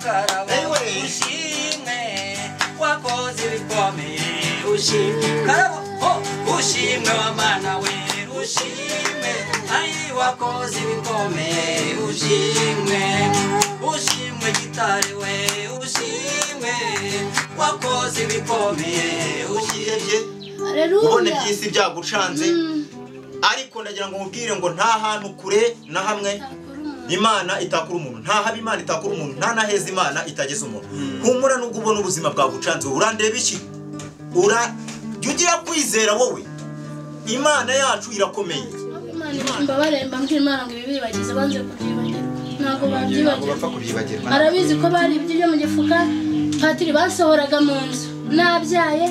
Karabo ushimwe wakoze ibikomeye ushimwe Karabo ushimwe wa Mana we ushimwe ayi wakoze ibikomeye ushimwe ushimwe gitari we ushimwe wakoze ibikomeye ushimwe. Ubone byisi byagucanze ariko ndagira ngo mubwire ngo nta hantu kure na hamwe Imana itakura umuntu, nta haba Imana itakura umuntu, nta naheza Imana itageza umuntu. Humura nubwo ubona ubuzima bwagucanze, urandeba iki? Ura ugira kwizera wowe. Imana yacu irakomeye. Imana imbabaremba mbwira Imana ngo ibi bibagize banze kubyibagirwa. Ntago babyibagirwa. Arabizi ko bari ibyo mu gifuka, patiri basohoraga mu nzu. Nabyaye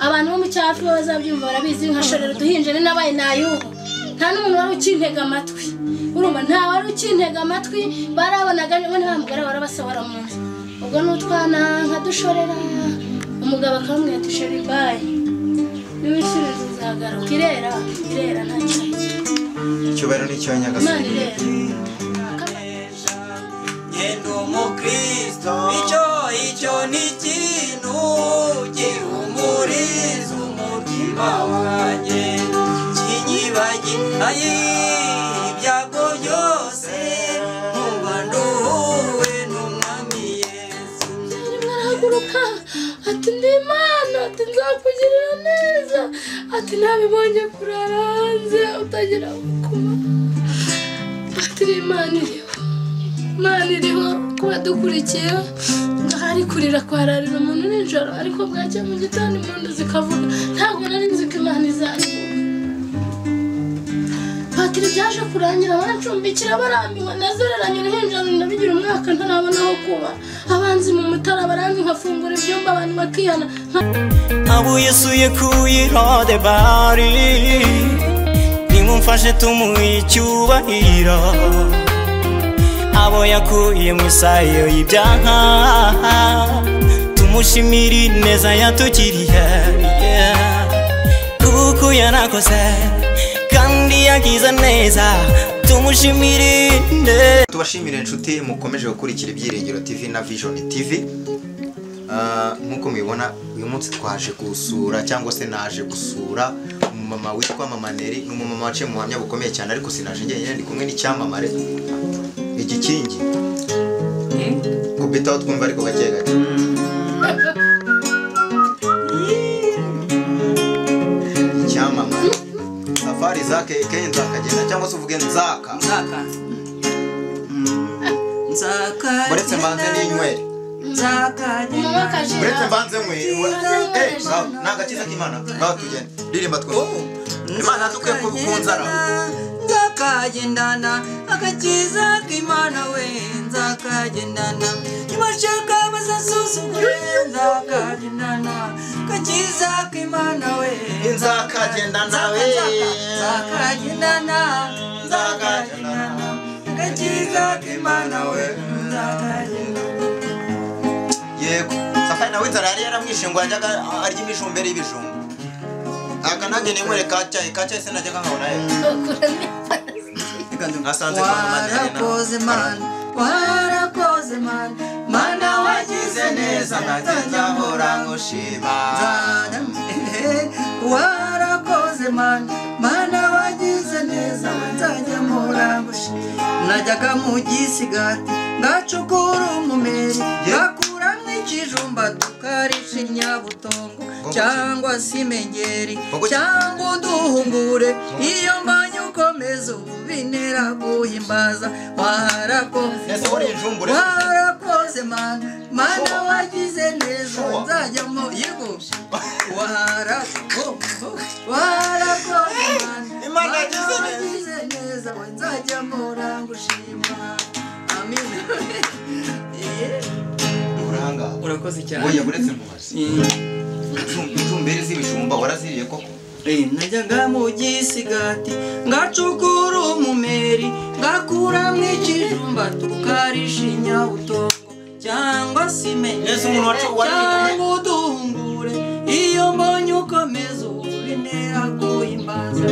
abantu bo mu cyafi bazabyumva barabizi nkashorera duhinje ni nabaye nayubu. Nta n'umuntu wari ukintega amatwi. Urumva nta wari ukintega amatwi barabonaga ngo nta mugara warabasohora mu nzu. Ubwo n'utwana nkadushorera umugabo akamwe atushora bayi. Niwishiriza uzagaruka irera irera nta cyaki. Icyubahiro ni icya Nyagasani. Ngendo umukristo icyo ni ikintu gihumuriza umutima wanjye kinyibagira ibyago byose nkumva nduhuwe n'Umwami Yesu. Arahaguruka ati ndi Imana, ati nzakugirira neza, ati ntabibonye kurara hanze utagira kuba, ati Imana iriho, Imana iriho kuba dukurikiye ngahari kurira kwararira umuntu nijoro ariko bwacya mu gitondo impundu zikavuga. Ntabwo nari nzi ko Imana izaribuka. Patiri byaje kurangira barancumbikira barambiwe nazereranye uruhinja ndabigira umwaka ntarabona aho kuba. Abanzi mu mutara baranzi nkafungura ibyumba abantu bakihana. Abo Yesu yakuye Lodebari nimumfashe tumuhe icyubahiro. Abo yakuye mu isayo y'ibyaha tumushimire ineza yatugiriye, kuko yarakoze kandi yagize neza tumushimire. Tubashimire inshuti mukomeje gukurikira Ibyiringiro TV na Vision TV. Nkuko mubibona uyu munsi twaje gusura cyangwa se naje gusura umumama witwa Mama Neri. Ni umumama waciye mu buhamya bukomeye cyane ariko sinaje njyenyine, ndi kumwe n'icyamamare igikingi kubitaho twumva ariko gake gake. Icyamamare safari zake kenye nzakagenda cyangwa se uvuge nzaka nzaka nzaka buretse mbanze n'inywere nzaka buretse mbanze nkwe nagakiza k'Imana ngaho tugende ririmba twumve. Imana dukwiye kunzara nzakagendana agakiza k'Imana we nzakagendana nimashaka bazasuzugure nzakagendana agakiza k'Imana we nzakagendana we nzakagendana nzakagendana agakiza k'Imana we nzakagendana. Yego safari nawe inzara yari yaramwishe ngo yajyaga arya imijumberi y'ibijumba. Aka nanjye ninywere kacyayi kacyayi se najyaga nkabona he. Nasanze kwa Mama warakoze Mana, warakoze Mana, Mana wagize neza nanjye nzahora ngushima. Warakoze Mana, Mana wagize neza nzajya mpora ngushima. Najyaga mu gisigati ngacukura umumeri ngakuramo ikijumba tukarisha inyabutongo cyangwa se imengeri cyangwa uduhungure. Iyo mbonye ukomeza ubinera guhimbaza. Warakoze Mana, Mana wagize neza nzajya mu yego. Warakoze Mana, Mana wagize neza nzajya mpora ngushima. Amina. Uranga urakoze cyane. Oya buretse mubaze injumberi z'ibijumba waraziriye koko? Najyaga mu gisigati ngacukura umumeri ngakuramo ikijumba tukarisha inyabutongo cyangwa se imengeri cyangwa uduhungure. Iyo mbonye ukomeza ubinera guhimbaza.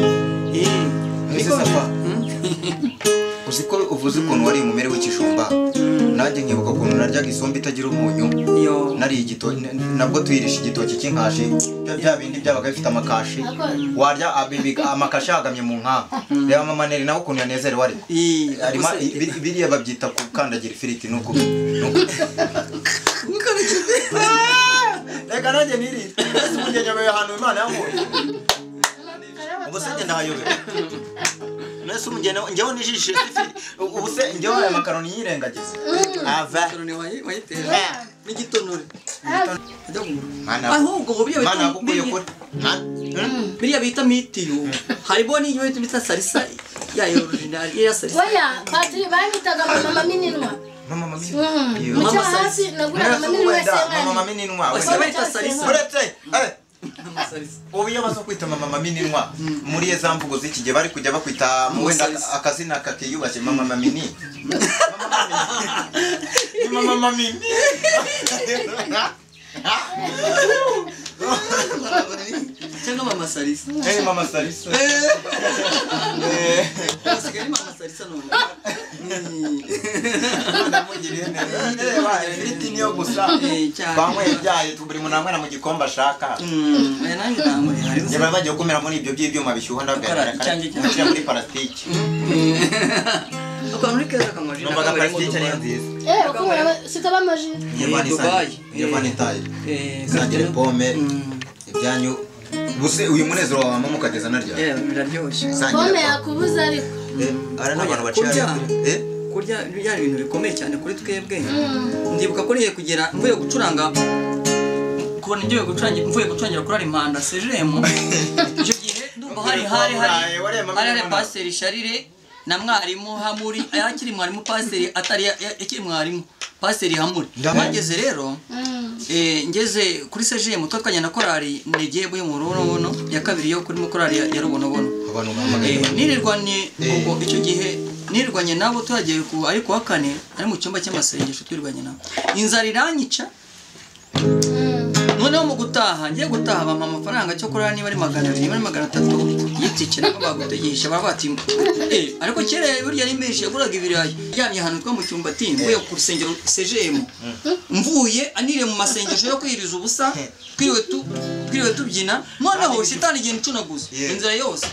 Uzi ko uvuze ukuntu wari umumeri w'ikijumba Nanjye nkibuka ukuntu naryaga isombe itagira umunyu. Nari igitoki nabwo tuyirisha igitoki cy'inkashi bya bindi byabaga bifite amakashi. Warya amakashi yagamye mu nka. Reba mama Neri nawe ukuntu yanezerewe ari. Arima biriya babyita kukandagira ifiriti nuko. Reka nanjye niri. Ese burya nyobewe ahantu Imana yankuye. Ubu se njye ndahayobewe. Nese umugeni njyewe nijishe ubu se njyewe aya makaroni yirengagiza. Ava. Makaroni wayitera. N'igitonore. Ahubwo biriya bita biriya bita mitiyu. Harimo n'iyo bita salsa ya original ya salsa. Oya, Patri banyitaga mama mininwa. Mama mininwa. Mama hasi nagura mama mininwa sengani. Mama mininwa. Oya, salsa. Uretse. Ubu iyo bazo kwita mama mininwa muri za mvugo z'iki gihe bari kujya bakwita wenda akazina kakiyubashye mama mini. Mama mini. Cyangwa mama salisa. Mama salisa. Asigaye mama salisa none. Ndamugiriye neza. Ifiriti niyo gusa. Bamwe ibyaye buri muntu anywera mu gikombe ashaka. Nanjye nanywera. Njye bari bagiye kumera muri ibyo by'ibyuma bishyuha ndabyara. Ndashyira muri parasitike. Akantu ni keza kanywa ji. Numvaga parasitike ariyo nziza. Sikaba amaji. Dubai. Yevani tayi. Sangire pome. Ibyanyu. Buse uyu munezero wa mama mukageza narya. Biraryoshye. Pome yakubuza ariko. Ara n'abantu baciye. Kurya byari ibintu bikomeye cyane kuri twebwe. Ndibuka ko niye kugera mvuye gucuranga kubona ngiye gucurangira mvuye gucurangira kuri Impanda CGM. Icyo gihe ndumva hari paseri Sharire na mwarimu Hamuri akiri mwarimu paseri atari akiri mwarimu paseri Hamuri. Bageze rero ngeze kuri CGM twatwanye na korali Negebu yo mu Rubonobono ya kabiri yo kuri korali ya Rubonobono. Nirirwanye ubwo icyo gihe nirwanye nabo twagiye ku ariko wa kane ari mu cyumba cy'amasengesho twirwanye nabo. Inzara iranyica. Noneho mu gutaha ngiye gutaha bampa amafaranga cyo kurara niba ari 200 niba ari 300 yitike nako bagutegesha baba bati ariko kera burya ari menshi yaguraga ibirayi. Ryamye ahantu twa mu cyumba ati mvuye ku rusengero CGM mvuye anire mu masengesho yo kwiriza ubusa twiriwe tubyina noneho shitani igihe ncunaguza inzira yose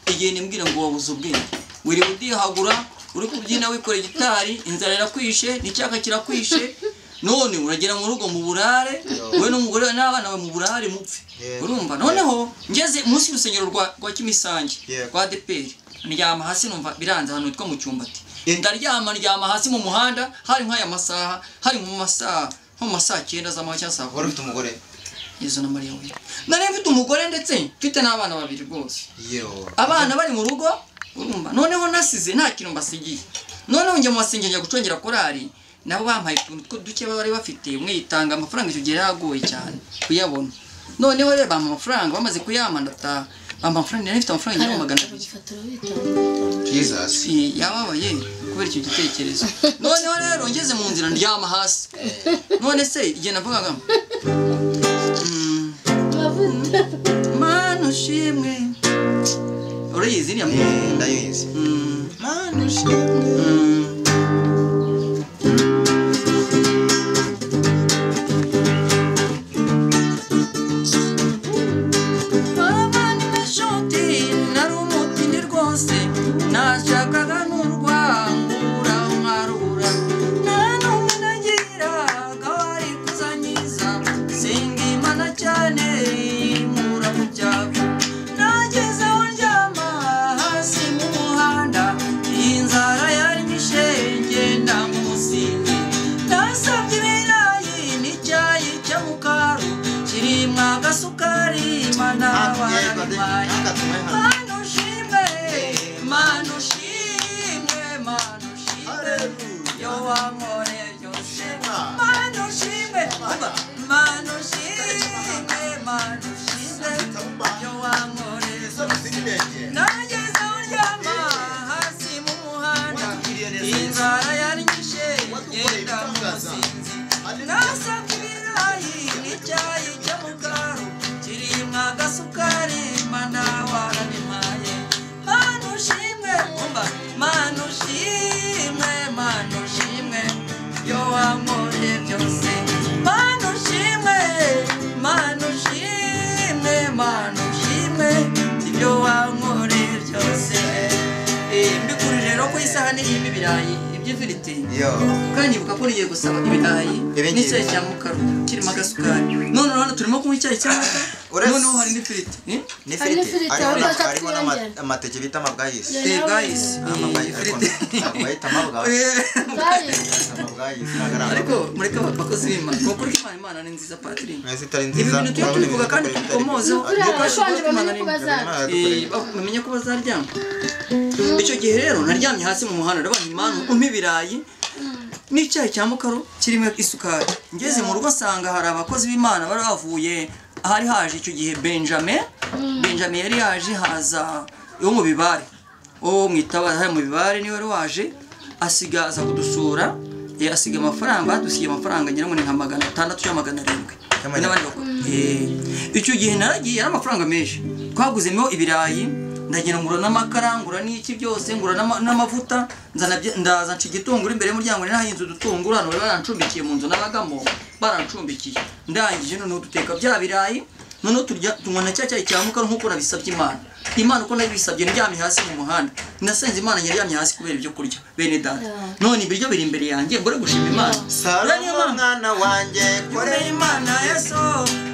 igihe nimbwira ngo wabuze ubwenge wiri udihagura uri kubyina wikora gitari inzara irakwishe n'icyaka kirakwishe none uragera mu rugo mu burare we n'umugore n'abana mu burare mupfe. Urumva noneho ngeze munsi y'urusengero rwa Kimisange rwa DPR ndyama hasi numva biranze ahantu hitwa mu cyumbati. Ndaryama hasi mu muhanda hari nk'aya masaha hari mu masaha nko mu masaha 9 z'amanywa cyangwa saa. Wari ufite umugore? Yezu na Mariya we. Nari mfite umugore ndetse mfite n'abana babiri rwose. Abana bari mu rugo urumva noneho nasize nta kintu mbasigiye. Noneho njye mu masengero njya gucongera korali nabo bampaye utuntu duke bari bafite umwe yitanga amafaranga icyo gihe yaragoye cyane kuyabona. Noneho rero bampa amafaranga bamaze kuyampa ndataha. Bampa amafaranga nari mfite amafaranga igihumbi 200. Jesus. Yababaye kubera icyo gitekerezo. Noneho rero ngeze mu nzira ndyama hasi. None se igihe navugaga Mana ushimwe. Urayizi ni ndayizi. Mana ushimwe. Inzara yari nyishe. ibirayi iby'ifiriti. Kandi nibuka ko nigiye gusaba ibirayi n'icyayi cya mukaru kirimo agasukari. None hano turimo kunywa icyayi cy'amata, noneho hari n'ifiriti. N'ifiriti harimo n'amateke bita amabwayisi. Bwayisi. Ifiriti. Bayita amabwayisi. Ariko mureke abakozi b'Imana. Kuko Imana ni nziza Patiri. Ibi bintu tujya tubivuga kandi tubikomozeho. Bamenye ko bazaryama. Icyo gihe rero naryamye hasi mu muhanda ndabaha Imana umpa ibirayi n'icyayi cya mukaru kirimo isukari. Ngeze mu rugo nsanga hari abakozi b'Imana bari bavuye ahari haje icyo gihe Benjamin yari yaje haza yo mu bibare. Uwo mwitaba hari mu bibare niwe wari waje asiga aza kudusura, asiga amafaranga, adusiye amafaranga ngira ngo ni nka 600 cyangwa 700. N'abandi bakora. Icyo gihe naragiye ari amafaranga menshi. Twaguzemo ibirayi, ndagenda ngura n'amakara, ngura n'iki byose, ngura n'amavuta, ndaza nca igitunguru imbere y'umuryango, ni nahinze udutunguru hano bari barancumbikiye mu nzu nabagamo, barancumbikiye. Ndangije noneho duteka bya birayi, noneho turya tunywa na cya cyayi cya mukaru nk'uko nabisabye Imana. Imana uko nabisabye ndyamye hasi mu muhanda. Nasenze Imana nyaryamye hasi kubera ibyo kurya bene data. None ibiryo biri imbere yanjye ngore gushima Imana. Salomo mwana wanjye korera Imana Yesu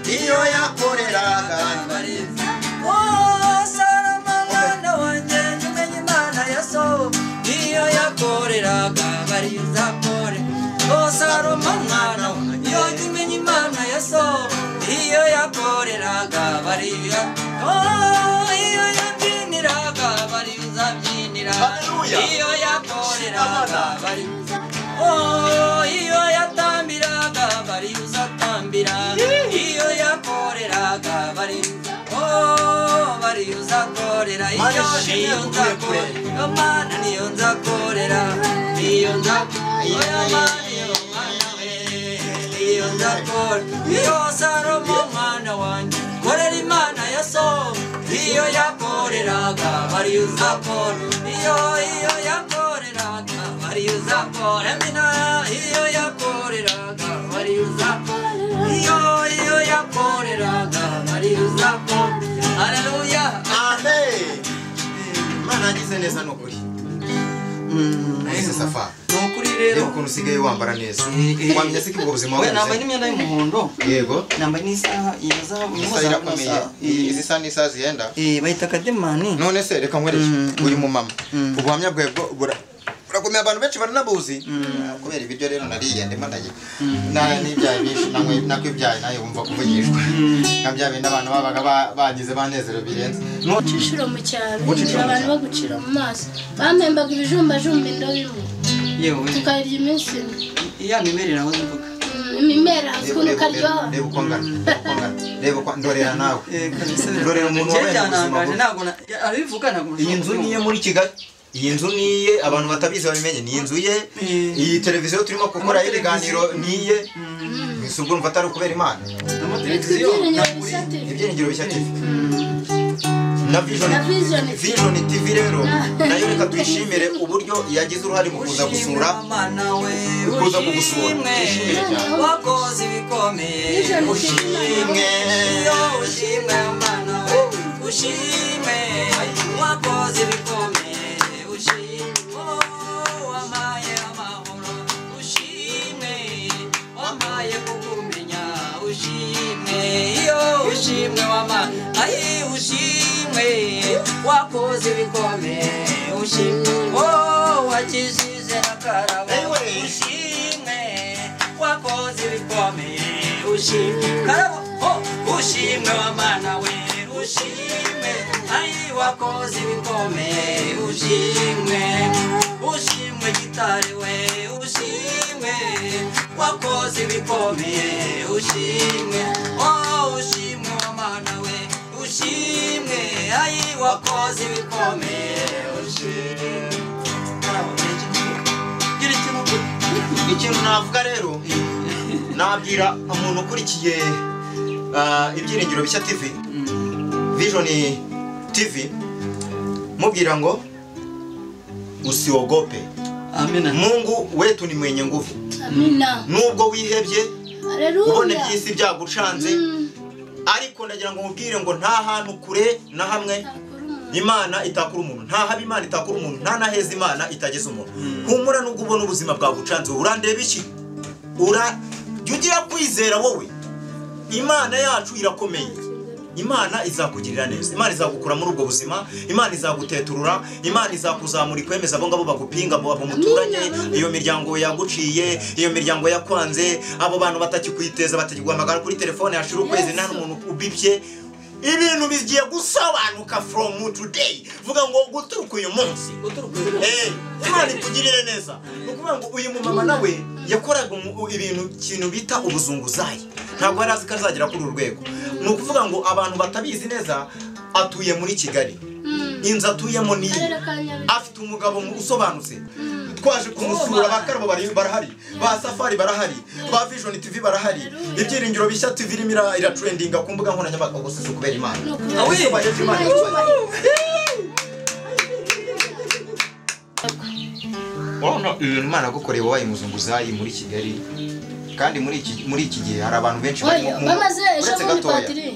iyo yakoreraga. Oh Salomo mwana wanjye umenye Imana Yesu iyo yakoreraga bariza kore. Oh Salomo mwana wanjye umenye Imana Yesu iyo yakoreraga bariza. Oh iyo yabyiniraga bariza byinira. Iyo yakoreraga bariza. Oh iyo yatambiraga bariza tambira. Iyo yakoreraga bariza. Oh bariza korera. Iyo niyo nzakorera. Mana niyo nzakorera. Niyo nzakorera. Mana we niyo nzakorera. Iyo Salomo mwana wanjye korera Imana Yesu iyo yakoreraga bariza kora. Iyo yakoreraga bariza kora. Amina iyo yakoreraga bariza kora. Iyo yakoreraga bariza kora. Haleluya. Amen. Imana yagize neza nukuri. Ese Safa. Nukuri rero ukuntu usigaye wambara neza. Wamenya se ko ubuzima wawe. Nambaye n'imyenda y'umuhondo. Yego. Nambaye n'isaha izahabu irakomeye. Izi saha n'isaha zihenda. Bayita kademani. None se reka nkwereke uyu mumama. Ubuhamya bwawe burakomeye abantu benshi baranabuzi. Kubera ibiryo rero nariye ndimo ndagiye. N'ibyaye byinshi namwe nakwibyaye naye wumva kuvugishwa. Nabya bindi abantu babaga bagize banezero birenze. Gucishura mu cyaro, abantu bagucira mu maso. Bamembaga ibijumba jumba indobo imwe. Yewe. Tukayirya iminsi ine. Ya mimera naho mvuga. Imimera ukuntu karyoha. Reba uko ngana. Reba uko ndorera nawe. Ndorera umuntu wabaye ubuzima. Ntabwo abivuga ntabwo. Iyi nzu niye muri Kigali. Iyi nzu niye abantu batabizi babimenye ni inzu ye. Iyi televiziyo turimo gukora ibiganiro niye. Ese ubwo mva atari kubera Imana. Ibyiringiro bishya TV. Na Vision TV rero nayo reka tuyishimire uburyo yagize uruhare mu kuza gusura. Kuza kugusura. Tuyishimire cyane. Wakoze ibikomeye. Ushimwe. Ushimwe Mana we. Ushimwe. Wakoze ibikomeye. Ushimwe. Wamaye amahoro. Ushimwe. Wamaye kukumenya. Ushimwe. Iyo ushimwe wama. Ayi ushimwe. Wakoze ibikomeye. Ushimwe. Oh wakijije na karabo. Ushimwe. Wakoze ibikomeye. Ushimwe. Karabo. Oh ushimwe wamana we. Ushimwe. Ayi wakoze ibikomeye. Ushimwe. Ushimwe gitari we. Ushimwe. Wakoze ibikomeye. Ushimwe. Oh ushimwe wamana we. Ushimwe. Ayi wakoze ibikomeye. Ushimwe. Ikintu navuga rero nabwira umuntu ukurikiye Ibyiringiro Bishya TV, Vision TV, mubwira ngo usiogope. Amina. Mungu wetu ni mwenye nguvu. Amina. Nubwo wihebye, ubone byisi byagucanze, ariko ndagira ngo mubwire ngo nta hantu kure na hamwe Imana itakura umuntu, nta habi Imana itakura umuntu, nta naheza Imana itageza umuntu. Humura nubwo ubona ubuzima bwagucanze, urandeba iki? Jya ugira kwizera wowe. Imana yacu irakomeye. Imana izakugirira neza. Imana izagukura muri ubwo buzima, Imana izaguteturura, Imana izakuzamura ikwemeza abo ngabo bagupinga, abo muturanye, iyo miryango yaguciye, iyo miryango yakwanze, abo bantu batakikwiteza, batakiguhamagara kuri telefone hashira ukwezi nta n'umuntu ubibye. Ibintu bigiye gusobanuka from today. Vuga ngo guturuka uyu munsi. Imana ikugirire neza. Ni ukuvuga ngo uyu mumama nawe yakoraga ibintu kintu bita ubuzunguzayi. Ntabwo yari azi ko azagera kuri uru rwego. Ni ukuvuga ngo abantu batabizi neza, atuye muri Kigali. Inzu atuyemo ni afite umugabo usobanutse. Twaje kumusura, ba Karabo barahari, ba Safari barahari, ba Vision TV barahari, Ibyiringiro Bishya TV irimo iratrendinga ku mbuga nkoranyambaga gusa si ukubera Imana. Urabona ibintu Imana yagukoreye wabaye umuzunguzayi muri Kigali. Kandi muri iki gihe hari abantu benshi bamaze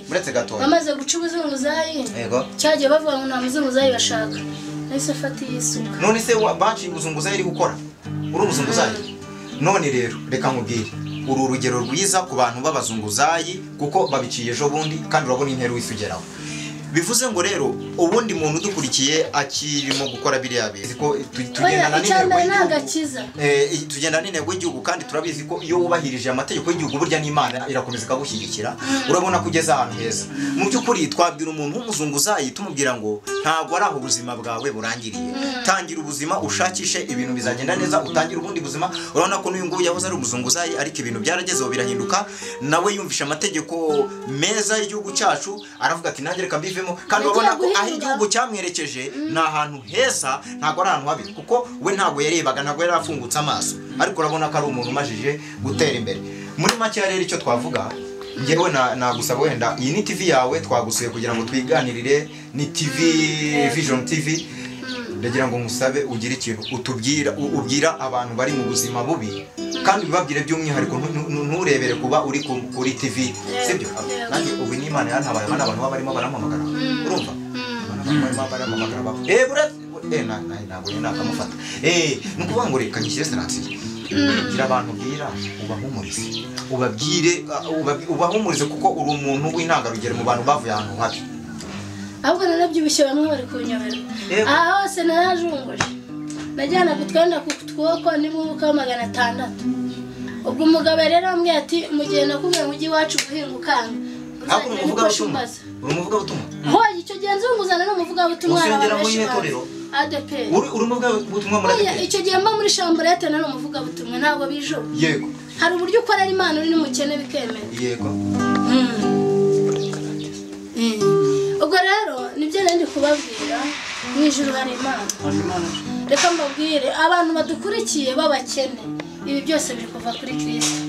uretse gatoya bamaze guca ubuzunguzayi. Cyagiye bavuga ngo nta muzunguzayi bashaka. Nahise afata iyi suka. None se baciye ubuzunguzayi iri gukora? Uri umuzunguzayi? None rero reka nkubwire, uru urugero rwiza ku bantu b'abazunguzayi kuko babiciye ejo bundi kandi urabona intera wifugeraho. Bivuze ngo rero ubundi muntu udukurikiye akirimo gukora biriya bintu ko tugendana n'intego, tugendana n'intego y'igihugu kandi turabizi ko iyo wubahirije amategeko y'igihugu burya n'Imana irakomeza ikagushyigikira. Urabona kugeza ahantu heza. Mu by'ukuri twabwira umuntu w'umuzunguzayi tumubwira ngo ntabwo ari aho ubuzima bwawe burangiriye. Tangira ubuzima ushakishe ibintu bizagenda neza, utangire ubundi buzima. Urabona ko n'uyu nguyu yahoze ari umuzunguzayi ariko ibintu byaragezeho birahinduka, nawe yumvisha amategeko meza y'igihugu cyacu aravuga ati nanjye reka mbive. Kandi urabona ko aho igihugu cyamwerekeje ni ahantu heza, ntabwo ari ahantu habi kuko we ntabwo yarebaga, ntabwo yari afungutse amaso, ariko urabona ko ari umuntu umajije gutera imbere. Muri make rero icyo twavuga, ngewe nagusaba wenda iyi ni TV yawe twagusuye kugira ngo twiganirire, ni TV Vision TV. Ndagira ngo ngusabe ugire ikintu utubwira, ubwira abantu bari mu buzima bubi kandi ubabwire by'umwihariko, nturebere kuba uri kuri TV, sibyo? Nanjye ubu ni Imana yantabaye, abana abantu baba barimo barampamagara, urumva? Abana barampamagara ntabwo nakamufata. Ni ukuvuga ngo reka nyishyire siransiye. Gira abantu ubwira ubahumurize, ubabwire ubahumurize kuko uri umuntu w'intangarugero mu bantu bavuye ahantu habi. Ahubwo narabyibushye bamwe bari kunyobera. Aha hose narajunguje. Najyana kutwenda ku twoko n'imwuka 600. Ubwo umugabo rero ambwiye ati mugihe nakubwiye ngo ujye iwacu guhinga ukanga. Uri umuvugabutumwa? Hoya icyo gihe nzunguzana n'umuvugabutumwa ADP. Uri umuvugabutumwa muri ADP? Icyo gihe mba muri chambrette nari umuvugabutumwa ntabwo bijo. Yego. Hari uburyo ukorera Imana uri n'umukene bikemera. Yego. Ubwo rero nibyo nari kubabwira, mu ijuru hari Imana. Reka mbabwire abantu badukurikiye babakene, ibi byose biri kuva kuri Kristo.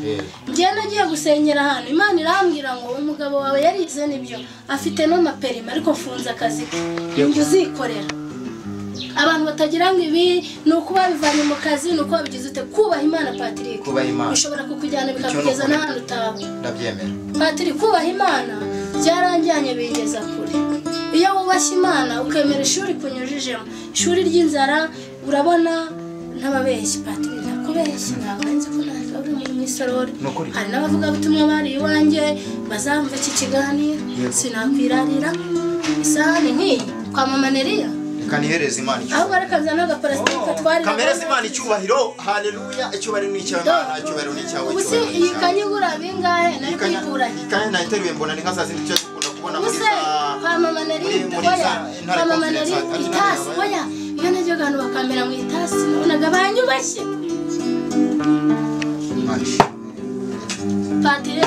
Ngiye nagiye gusenyera ahantu Imana irambwira ngo umugabo wawe yarize nibyo afite n'amaperima ariko mfunze akazi ke, njye uzikorera. Abantu batagira ngo ibi ni uko babivanye mu kazi, ni uko babigize ute. Kubaha Imana Patrick, bishobora kukujyana bikakugeza n'ahantu utaba. Ndabyemera Patrick, kubaha Imana byaranjyanye bingeza kure. Iyo wubashye Imana ukemera ishuri kunyujijemo, ishuri ry'inzara, urabona ntababeshyi Patrick, nakubeshyi ntabwo nzi ko ntabwo uri mu isorori. Hari n'abavugabutumwa bari iwanjye bazamva iki kiganiro, sinakwirarira isahani nk'iyi kwa mama Neriya. Kanihereza Imana icyubahiro. Ahubwo reka nzana agaparasitike twari. Kamereza Imana icyubahiro. Haleluya, icyubahiro ni icyawe Imana, icyubahiro ni icyawe. Ubu iyi kanyigura bingahe nari kuyikura? Ikanya nayiteruye mbona ni nka za zindi cyo dukunda kubona muri za kwa mama Neriya. Oya, kwa mama Neriya itasi. Oya, iyo najyaga ahantu bakamera mu itasi nabonaga banyubashye. Patire,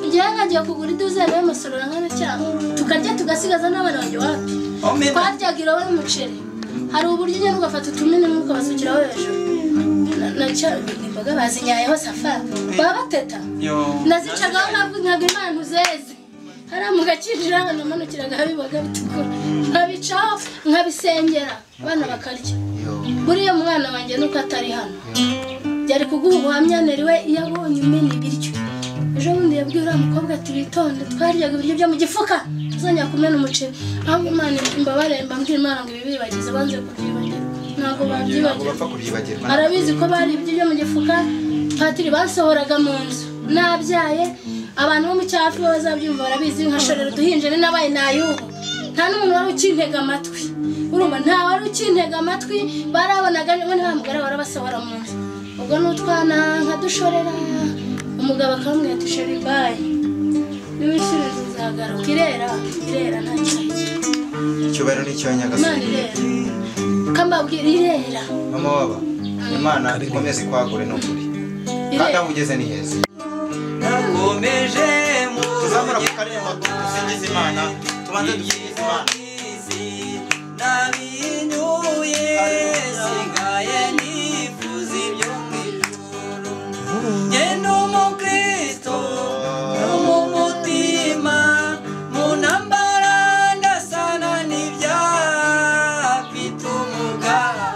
njyewe nkagiye kugura iduzene y'amasorora nkana cyangwa tukarya tugasigaza n'abana banjye wapi. Twaryaga irobo y'umuceri. Hari uburyo ugenda ugafata utumene ukabasukiraho hejuru. Imboga bazinyayeho safari baba bateta. Nazicagaho ntabwo Imana ntuzeze. Hariya mu gakinjira hano namanukiraga haba imboga bitukura, nkabicaho nkabisengera abana bakarya. Buriya mwana wanjye nuko atari hano byari kuguha ubuhamya Neri we iyo abonye umena ibiryo. Ejo bundi Yabwiye uriya mukobwa ati witonde, twaryaga ibiryo byo mu gifuka tuzongera kumena umuceri. Ahubwo Imana imbabarire, mbabwira Imana ngo ibi bibagize banze kubyibagirwa, ntabwo babyibagirwa. Arabizi ko bari ibyo mu gifuka. Patiri basohoraga mu nzu nabyaye, abantu bo mu cyafi bazabyumva barabizi, nkashorera uduhinja ni nabaye nayubu nta n'umuntu wari ukintega amatwi. Urumva nta wari ukintega amatwi, barabonaga ngo nta mugore warabasohora mu nzu. Ubwo n'utwana nkadushorera, umugabo akamubwira ati sheri bayi niwishyurira uzagaruka. Irera irera nta cyaha. Icyubahiro ni icya Nyagasani. Imana irera, kambabwira irera. Mama waba Imana ikomeze kwagure n'ukuri, kandi aho ugeze ni heza. Nakomeje mu tuzamura ku karembo dusingize Imana, tubanze dusingize Imana. Nabinyuye sigaye nifuza ibyo mu ijuru, ngenda umukristo no mu mutima, mu ntambara ndasana n'ibyaha, mfite umugaba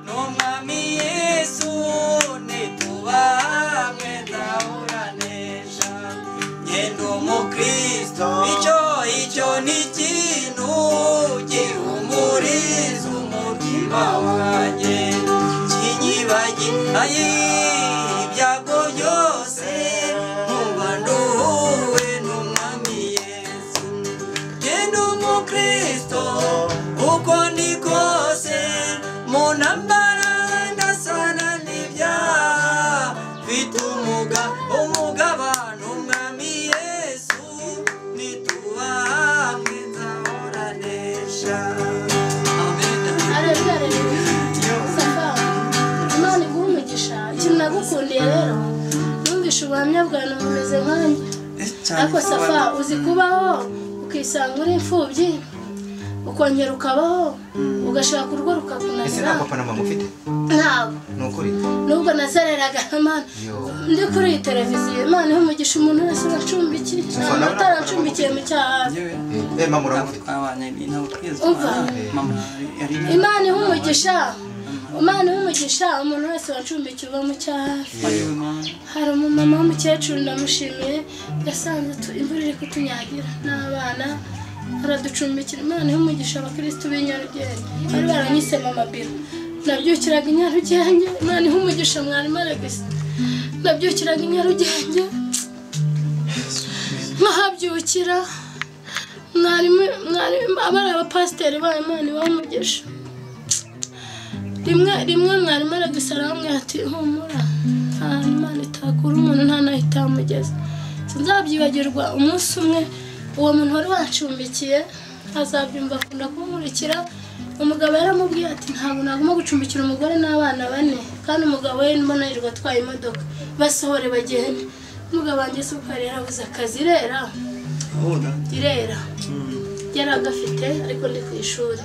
n'umwami Yesu, nituba hamwe nzahuranesha. Ngenda umukristo, icyo ni ikintu gihumuriza umutima wanjye, kinyibagira ibyago byose, nkumva nduhuwe n'umwami Yesu. Ngenda umukristo uko ndi kose, mu ntambara ndasana n'ibyaha, mfite umugabane umwami Yesu, nituba hamwe nzahoranesha. Imana iguhe umugisha. Ikintu nagukundiye rero, numvishe ubuhamya bwawe bumeze nkanjye. Ariko Safa, uzi kubaho ukisanga uri imfubyi, ukongera ukabaho ugashaka urugo rukakunanira. Ese nta papa na mama ufite? Ntabwo. Ni ukuri? Nubwo nazereraga Imana ndi kuri iyi televiziyo, Imana ihe umugisha umuntu wese wacumbikiye, utaranacumbikiye mu cyaha. Mama uramufite? Imana ihe umugisha, Imana ihe umugisha umuntu wese wacumbikiye uba mu cyaha. Hari umumama w'umukecuru ndamushimiye, yasanze imvura iri kutunyagira n'abana araducumbikira. Imana ihe umugisha abakristo b'i Nyarugenge bari baranyise mama biro. Nabyukiraga i Nyarugenge, Imana ihe umugisha mwarimu Alex. Nabyukiraga i Nyarugenge nkahabyukira, mwarimu abari abapasiteri bayo Imana ibahe umugisha. Rimwe mwarimu Alex arambwira ati humura, nta Imana itakura umuntu nta naho itamugeza. Sinzabyibagirwa umunsi umwe uwo muntu wari wacumbikiye azabyumva akunda kunkurikira. Umugabo yaramubwiye ati ntabwo nagomba gucumbikira umugore n'abana bane, kandi umugabo we mbona yirirwa atwaye imodoka, basohore bagende. Umugabo wanjye se uko yari yarabuze akazi, irera irera yari agafite ariko ndi ku ishuri.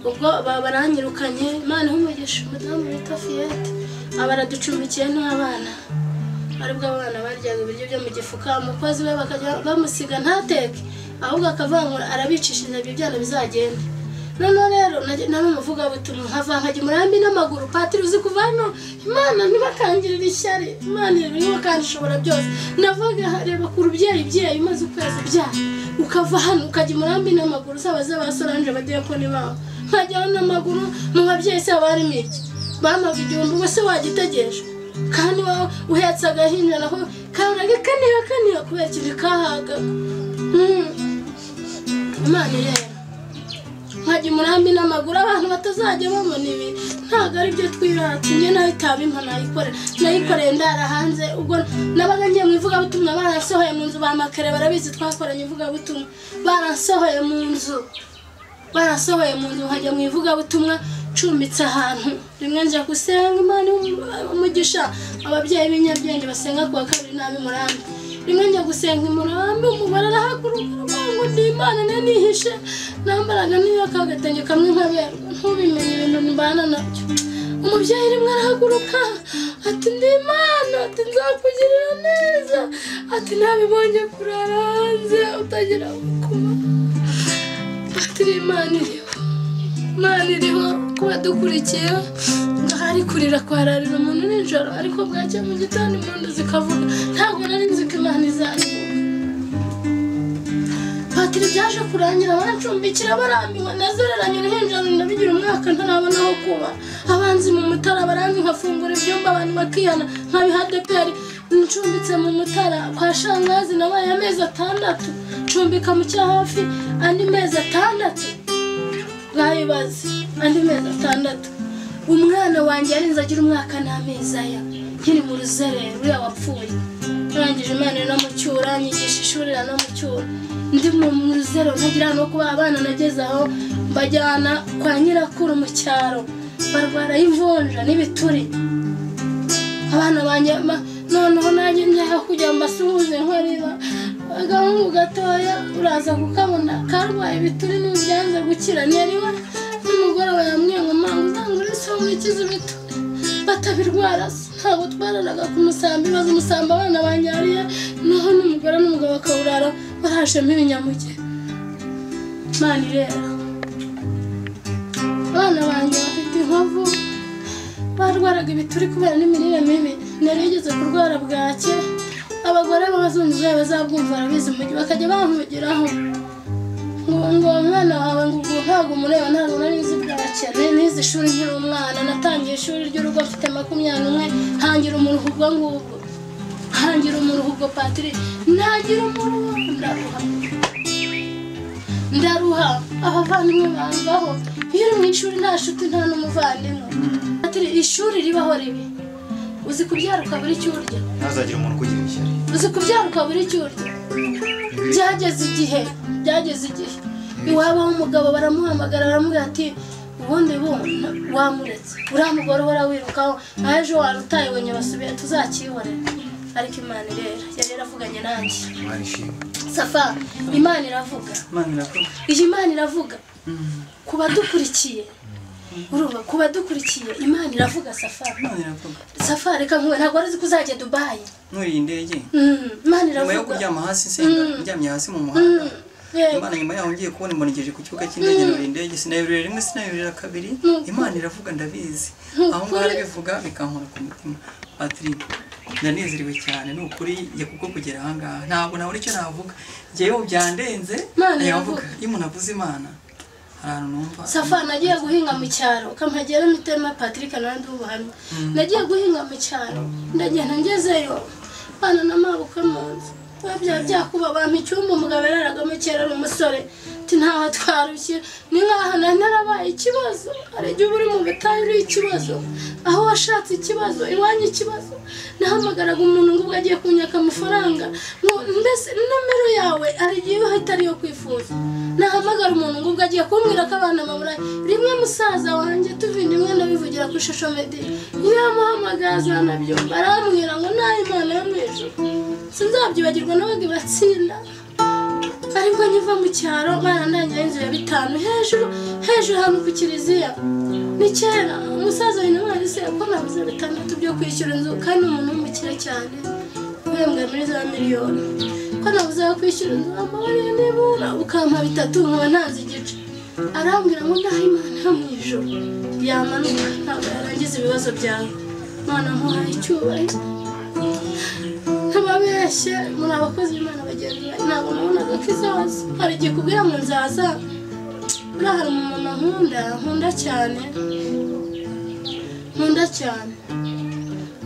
Ubwo baranyirukanye. Imana ihe umugisha umudamu bita Fiyete aba araducumbikiye n'abana, aribwo abana baryaga ibiryo byo mu gifuka, umukozi we bakajya bamusiga ntateke, ahubwo akavuga ngo arabicishiriza ibyo byana bizagende. Noneho rero nari umuvugabutumwa, nkava nkajya umurambi n'amaguru. Patiri uzi kuva hano, Imana ntibakangirire ishyari, Imana iriho kandi ishobora byose. Navuga reba ku rubyeyi byeyi umaze ukwezi ubyara, ukava hano ukajya umurambi n'amaguru, zaba z'aba Solange abadiyakoni bawe, nkajyaho n'amaguru. Mu babyeyi se haba harimo iki? Bampaga igihumbi, ubwo se wagitegereje? Kandi wowe uhetse agahinja naho kahoraga kaniha kaniha kubera ikintu kahagaga. Imana irera, nkajya umurambi n'amaguru, abantu batazajya babona ibi ntabwo ari byo twirata. Njye nayo itabimpa nayikorera, nayikoreye ndara hanze. Ubwo nabaga ngiye mu ivugabutumwa, baransohoye mu nzu, bamakere barabizi twakoranye ivugabutumwa, baransohoye mu nzu, barasohoye mu nzu nkajya mu ivugabutumwa ncumbitse ahantu. Rimwe nja gusenga Imana umugisha ababyeyi b'inyabyenge basenga kuwa kabiri n'ab'i Murambi. Rimwe njya gusenga i Murambi, umugore arahaguruka ngo ndi Imana nanihishe, nambaraga niyo kagatenge kamwe nkaberwa, ntubimenye ibintu mbana nabyo. Umubyeyi rimwe arahaguruka ati ndi Imana, ati nzakugirira neza, ati ntabibonye kurara hanze utagira kuba. Ati Imana iriho, Imana iriho kuba dukurikiye. Ngahari kurira kwararira umuntu nijoro, ariko bwacya mu gitondo impundu zikavuga. Ntabwo nari nzi ko Imana ntizanyibuka. Patiri byaje kurangira barancumbikira barambiwe, nazereranye uruhinja ndabigira umwaka ntarabona aho kuba. Abanzi mu Mutara baranzi, nkafungura ibyumba abantu bakihana nkabiha ADEPR. Ncumbitse mu Mutara kwa Shangazi nabaye amezi 6, ncumbika mu Cyahafi andi mezi 6, bwayibaze andi mezi 6. Umwana wanjye yarinze agira umwaka n'amezi aya nkiri mu ruzerero, uriya wapfuye. Arangije Imana iramucyura, nyigisha ishuri iranamucyura. Ndi mu ruzerero ntagira no kuba abana, nageze aho mbajyana kwa nyirakuru mu cyaro, barwara imvunja n'ibituri. Abana banjye noneho nanjye njya kujya mbasuhuze nkarira. Agahungu gatoya uraza kukabona karwaye ibituri n'ibyanze gukira, ntiyariwe n'umugore yambwiye ngo mama uzangure isabune ikiza ibituri batabirwara. Ntabwo twararaga ku musambi, baza umusambi abana banyariye, naho n'umugore n'umugabo bakawurara barashemo ibinyamuge. Imana irera. Abana banjye bafite inkovu, barwaraga ibituri kubera n'imirire mibi. Narigeze kurwara bwake, abagore b'abazunguzayi bazabwumva barabizi mu mujyi bakajya bampugiraho ngo umwana wawe ngo ntabwo umureba, ntabwo nari nzi bwake. Nize ishuri nkiri umwana, natangiye ishuri ry'urugo mfite 21, ntangira umuruho ubwo ngubwo, ntangira umuruho ubwo patiri, ntangira umuruho ndaruha, ndaruha. Abavandimwe bamvaho, iyo uri mu ishuri nta nshuti nta n'umuvandimwe. Patiri ishuri ribaho ribi, uzi kubyara ukabura icyo urya, ntazagira umuntu ukugira ishyari, uzi kubyara ukabura icyo urya. Byageze igihe, byageze igihe iwabo w'umugabo baramuhamagara baramubwira ati ubundi wamuretse uriya mugore uhora wirukaho, ejo warutaye wenye basubiye tuzakihorera. Ariko Imana irera, yari yaravuganye nanjye. Safa, Imana iravuga, iyi Imana iravuga ku badukurikiye, urumva ku badukurikiye Imana iravuga. Safa, Safa reka nkuwe, ntabwo wari uzi ko uzajya Dubai nuriye indege. Imana iravuga. Nyuma yo kuryama hasi nsenga, ndyamye hasi mu muhanda, Imana nyuma yaho ngiye kubona imbonegeje ku kibuga cy'indege nuriye indege, sinayurira rimwe sinayurira kabiri. Imana iravuga ndabizi, aho ngaho arabivuga bikankora ku mutima. Patrick, ndanezerewe cyane ni ukuri njye kuko kugera aha ngaha ntabwo nabura icyo navuga, njyewe byandenze. Yavuga iyo umuntu avuze Imana Safa, nagiye guhinga mu cyaro kampagera mitema Patrick nandi ubuhamya. Nagiye guhinga mu cyaro ndagenda ngezeyo bana namabukwe mu nzu byakuba bampa icyumba umugabo yararagamo kera ari umusore, ati ntaho twarushye ni nkaho narabaye ikibazo. Hari igihe uba uri mu butayu uri ikibazo, aho washatse ikibazo, iwanyu ikibazo. Nahamagaraga umuntu ngo ubwo agiye kunyaka amafaranga, mbese nomero yawe hari igihe iba itari iyo kwifuza. Nahamagara umuntu ngo ubwo agiye kumbwira ko abana baburaye, rimwe musaza wanjye tuvinda imwe ndabivugira kuri social media, yamuhamagara azanabyumva arambwira ngo nayo Imana yo mu ijuru sinzabyibagirwa n'abandi batsinda. Ariko nkiva mu cyaro barandangira inzu ya 5 hejuru hejuru hano ku kiliziya. Ni kera umusaza w'intwari se ko nabuze 6 byo kwishyura inzu, kandi umuntu w'umukire cyane uhembwa muri za miliyoni, ko nabuze ayo kwishyura inzu amabariye nibura ukampa 3 nkaba ntanze igice. Arambwira ngo ndaha Imana yo mu ijuru yamanuka ntabwo yarangiza ibibazo byawe. Imana nkuhaye icyubahiro, ntababeshye muri abakozi b'Imana bagenzi banjye, ntabwo nabonaga ko izaza. Hari igihe kubwira ngo nzaza, buriya hari umumama nkunda cyane, nkunda cyane,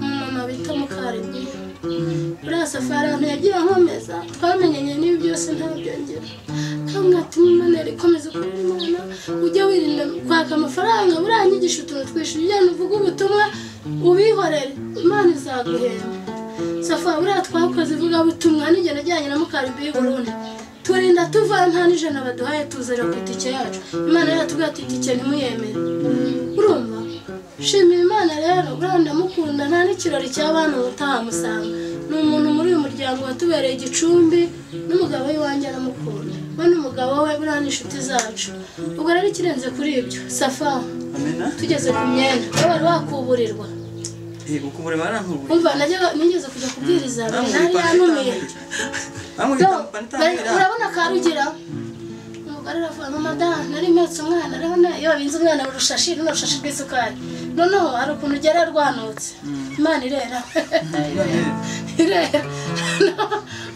umumama bita Mukaridi. Buriya safari ahantu yagiye ankomeza, twamenyanye n'ibi byose ntabyo ngira. Kandi ati Imana ikomeza ukorera Imana, ujye wirinda kwaka amafaranga, buriya nyigisha utuntu twinshi, ujyana uvuge ubutumwa ubihorere, Imana izaguhemba. Safa, buriya twakoze ivugabutumwa nigenda ajyanye na Mukaridi y'u Burundi, turinda tuva nta n'ijana baduhaye, tuzera ku itike yacu. Imana yaratubwiye ati itike ntimuyemere. Urumva shimira Imana rero, buriya ndamukunda, nta n'ikirori cy'abana utahamusanga. Ni umuntu muri uyu muryango watubereye igicumbi, n'umugabo we wanjye aramukunda, we n'umugabo we buriya ni inshuti zacu. Ubwo rero ikirenze kuri ibyo Safa, tugeze ku myenda wari wakuburirwa. Umva nigeze kujya kubwiriza nari yanumiye. Urabona Karugira umugore aravuga mama da nari mpetse umwana, urabona iyo babinze umwana mu rushashi, runo rushashi rw'isukari, noneho hari ukuntu ugera rwanutse. Imana irera irera.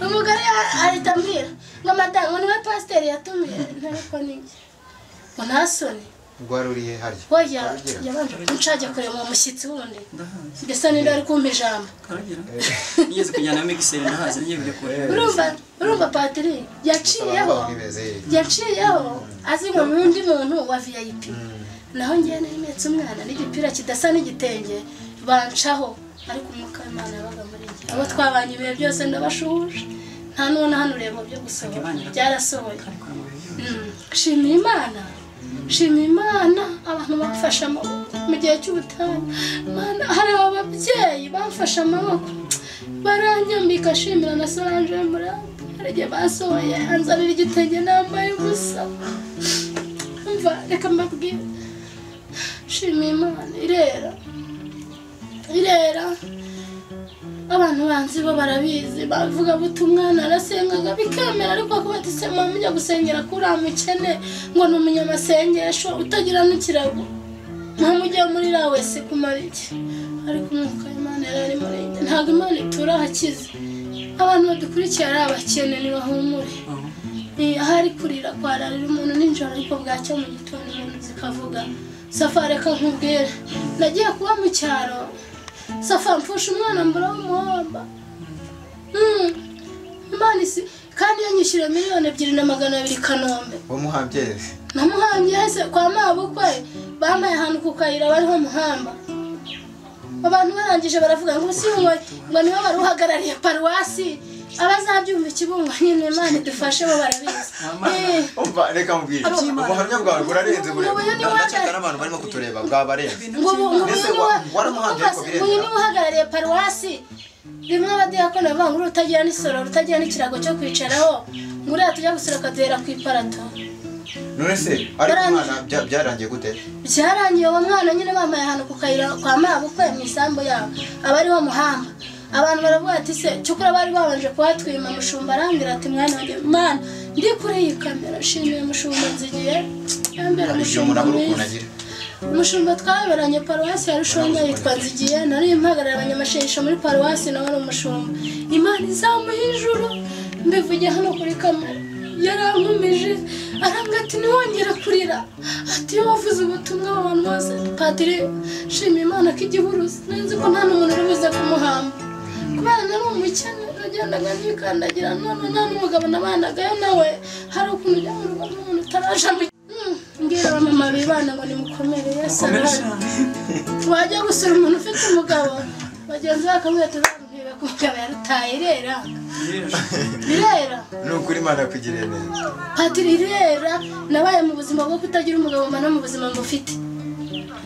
Umugore ahita ambwira ngo madamu niwe pasiteri yatumiye, ntariko ninjye ngo nta soni. Ubwo uri he harya? Oya, yabanje kunshajya kureba uwo mushyitsi wundi, mbese ninde ari kumpa ijambo. Nigeze kujyana na mixer ndahazi, ngiye kujya kureba. Urumva patiri yaciyeho azi ngo n'undi muntu wa VIP, naho ngiye narimetse umwana n'igipira kidasa n'igitenge bancaho, ariko umwuka w'Imana yabaga muri njye. Abo twabanye ibihe byose ndabashuhuje, nta n'uwo nahanuriye mu byo gusohora, byarasohoye. Shimira Imana, shimira Imana, abantu bamfashe amaboko mu gihe cy'ubutayu. Imana, hari ababyeyi bamfashe amaboko baranyambika, shimira na Solange Murambi, hari igihe basohoye anzanira igitenge nambaye ubusa. Umva reka mbabwire, shimira Imana, irera irera. Abantu banzi bo barabizi, bavuga buti umwana arasengaga bikemera, ariko kuba ati se mama ujya gusengera kuri amukene ngo ni umunyamasengesho utagira n'ikirago, mama ujya muri rawe se kumara iki? Ariko umwuka w'Imana yari ari muri njye. Ntabwo Imana itura ahakize. Abantu badukurikiye ari abakene ntibahumure. Ahari kurira kwararira umuntu nijoro, ariko bwacya mu gitondo umuntu zikavuga. Safa reka nkubwire, nagiye kuba mu cyaro, Safa mfusha umwana mbura w'umuhamba. Imana isi kandi yanyishyura 2,200,000 Kanombe. Wamuhambye? Namuhambye hese kwa mabukwe, bamaye ahantu ku kayira bariho muhamba. Abantu barangije baravuga ngo si ngo niwe bari uhagarariye paruwasi, abazabyumva ikibungo nyine Imana idufashe bo barabizi. Umva reka mubwire, ubuhamya bwawe burarenze ndakeka n'abantu barimo kutureba bwabarenze. Uyu niwe uhagarariye paruwasi. Rimwe abadiyakoni bavuga ngo utagira n'isoro, utagira n'ikirago cyo kwicaraho, ngo uriya tujya gusura akaduhera ku iparato. None se ariko umwana byarangiye gute? Byarangiye uwo mwana nyine bamaye ahantu ku kayira kwa mabukwe mu isambu yabo, aba ariho muhamba. Abantu baravuga ati se cyukura bari babanje kuhatwima. Mushumba arambwira ati mwana wanjye, Mana ndi kuri iyi kamera nshimiye mushumba nzigiye yambera mushumba mwiza. Umushumba twaberanye paruwasi ya Rushonga yitwa Nzigiye, nari mpagarara abanyamashengesho muri paruwasi, nawe ari umushumba. Imana izamuha ijuru, mbivuge hano kuri kamera. Yarankomeje arambwira ati ntiwongere kurira, ati iyo wavuze ubutumwa abantu bose. Padiri shima Imana ko igihuruza, nzi ko nta n'umuntu uri buze kumuhamba kubera nari umukene, nagendaga nikandagira, none nta n'umugabo nabanagayo nawe. Hari ukuntu ujya mu rugo n'umuntu utaraja mu mbwira abamama bibana ngo nimukomere, Yesu arahari. Wajya gusura umuntu ufite umugabo, bagenzi be bakamubwira ati uzamubwira ko umugabo yarutaye. Irera birera, ni ukuri Imana yakugiriye neza. Patiri irera, nabaye mu buzima bwo kutagira umugabo, mba no mu buzima mufite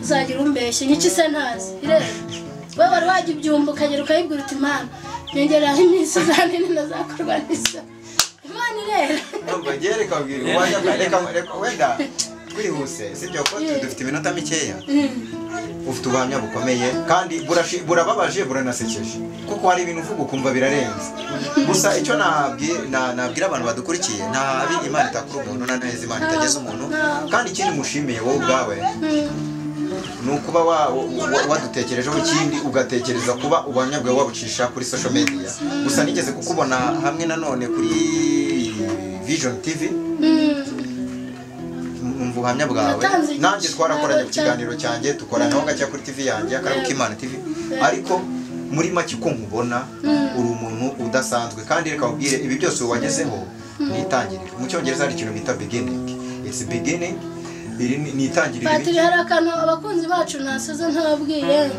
uzagira umbeshye nyiki se ntazi. Irera wowe wari wajya ibyumba ukagera ukayibwira uti Imana nyongeraho iminsi uzanini nazakorwa n'isoni. Imana irera. Numva ngiye reka mbwira, reka wenda twihuse, sibyo ko dufite iminota mikeya. Ufite ubuhamya bukomeye kandi burababaje buranasekeje, kuko hari ibintu uvuga ukumva birarenze. Gusa icyo nabwira abantu badukurikiye, nta Imana itakura umuntu, nta neza Imana itageza umuntu. Kandi ikindi mushimiye wowe ubwawe ni ukuba wadutekerejeho, ikindi ugatekereza kuba ubuhamya bwawe wabucisha kuri social media. Gusa nigeze kukubona hamwe nanone kuri Vision TV, numva ubuhamya bwawe. Nanjye twarakoranye ku kiganiro cyanjye, tukoranaho gake kuri TV yanjye Akarabo k'Imana TV, ariko muri make uko nkubona uri umuntu udasanzwe. Kandi reka nkubwire, ibi byose wagezeho ni itangiriro. Mu Cyongereza hari ikintu bita beginning, it's beginning, iri ni itangiriro. Patiri hari akantu abakunzi bacu ntasoza ntababwiye.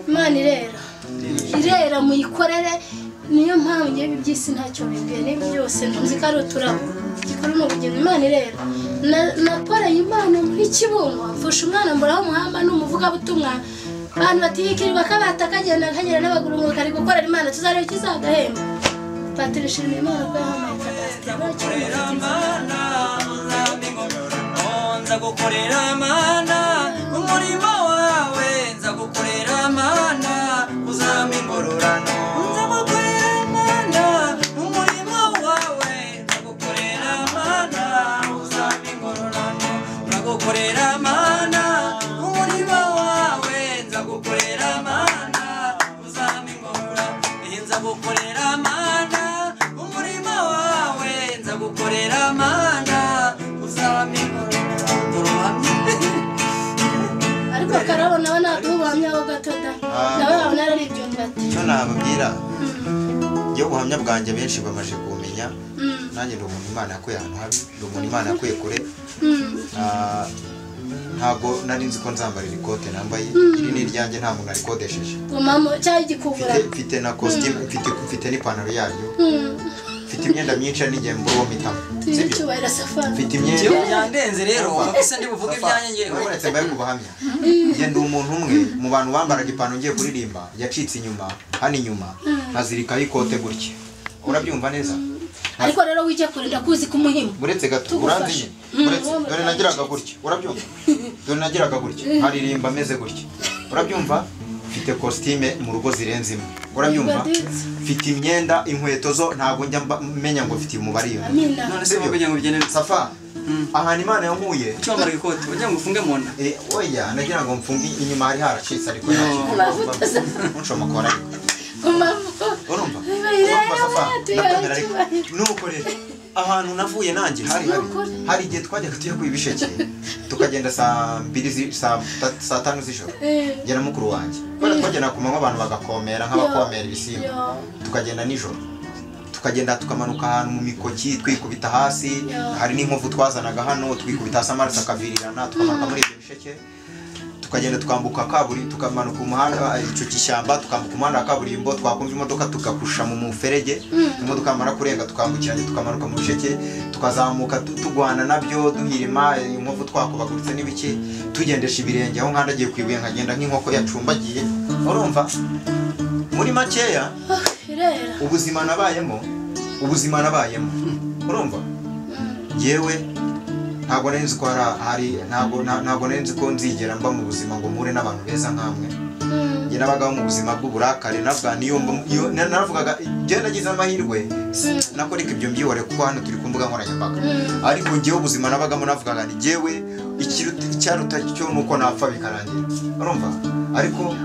Imana irera, irera muyikorere. Niyo mpamvu ngiye iby'isi ntacyo bibwiye, n'ibi byose ntuzi ko ari uturabo gikora mu bugingo. Imana irera. Nakoreye Imana muri Kibungo, mfusha umwana mburaho umuhamba n'umuvugabutumwa. Abantu batiyikirirwa kabata kagenda kagera n'abaguru ngo kari gukorera Imana, tuzareba ikizagahemba. Patiri shima Imana ko yahaye kadasiteri. Nzagukorera Mana umurimo wawe, nzagukorera Mana uzampa ingororano. Nzagukorera Mana umurimo wawe, nzagukorera Mana uzampa ingororano. Nzagukorera Mana umurimo wawe, nzagukorera Mana uzampa ingororano. Nzagukorera Mana umurimo Nababwira njye ubuhamya bwanjye benshi bamaze kumenya. Nanjye ndi umuntu Imana yakuye ahantu habi, ndi umuntu Imana yakuye kure. Ntabwo nari nzi ko nzambarira ikote nambaye, iri ni iryanjye nta muntu arikodesheje. Mfite na costume, mfite n'ipantaro yaryo, mfite imyenda myinshi n'igihe mbura uwo mpitamo. Mfite imyenda yandenze rero gusa ndi buvuge ibyanjye ngewe. Uretse mbaye kubahamya, njye ndi umuntu umwe mu bantu bambaraga ipantaro ngiye kuririmba yacitse inyuma, hano inyuma nkazirikaho ikote gutya. Urabyumva neza? Ariko rero wijya kure ndakuzi kumuhima. Uretse gato uranzi nyine. Uretse dore nagiraga gutya. Urabyumva? Dore nagiraga gutya. Nkaririmba meze gutya. Urabyumva? Mfite costume mu rugo zirenze imwe. Urabyumva? Mfite imyenda, inkweto zo ntago njya menya ngo mfite umubare iyo. None se bavuga ngo bigene Safa. Ahantu Imana yankuye. Cyo wambara ikote ugira ngo ufunge mu nda. Oya nagira ngo mfunge inyuma hari haracitse ariko ntacyo. Unshomokora ariko. Urumva? Nuko rero ahantu navuye nanjye hari hari igihe twajyaga tujya kwibisheke tukagenda saa 2 saa 5 z'ijoro njye na mukuru wanjye kubera twagenda ku manywa abantu bagakomera nk'abakomera ibisimba, tukagenda nijoro tukagenda tukamanuka ahantu mu mikoki twikubita hasi, hari n'inkovu twazanaga hano twikubita hasi amaraso akavirirana, tukamanuka muri ibyo bisheke tukagenda tukambuka kaburimbo, tukamanuka umuhanda icyo kishyamba, tukambuka umuhanda wa kaburimbo, twakumva imodoka tugakusha mu muferege, imodoka yamara kurenga tukambukiranya tukamanuka mu bisheke, tukazamuka tugwana nabyo duhirima inkovu twakubaguritse n'ibiki, tugendesha ibirenge aho nkandagiye ku ibuye nkagenda nk'inkoko yacumbagiye. Urumva? Muri makeya ubuzima nabayemo, ubuzima nabayemo. Urumva? Yewe ntabwo nari nzi ko hari ntabwo nari nzi ko nzigera mba mu buzima ngo mpure n'abantu beza nkamwe. Njye nabagaho mu buzima bw'uburakari, navuga niyo naravugaga njye nagize amahirwe nakoreka ibyo mbyihore kuko hano turi ku mbuga nkoranyambaga, ariko njyewe ubuzima nabagamo navugaga ni njyewe icyaruta cyo nuko napfa bikarangira. Urumva? Ariko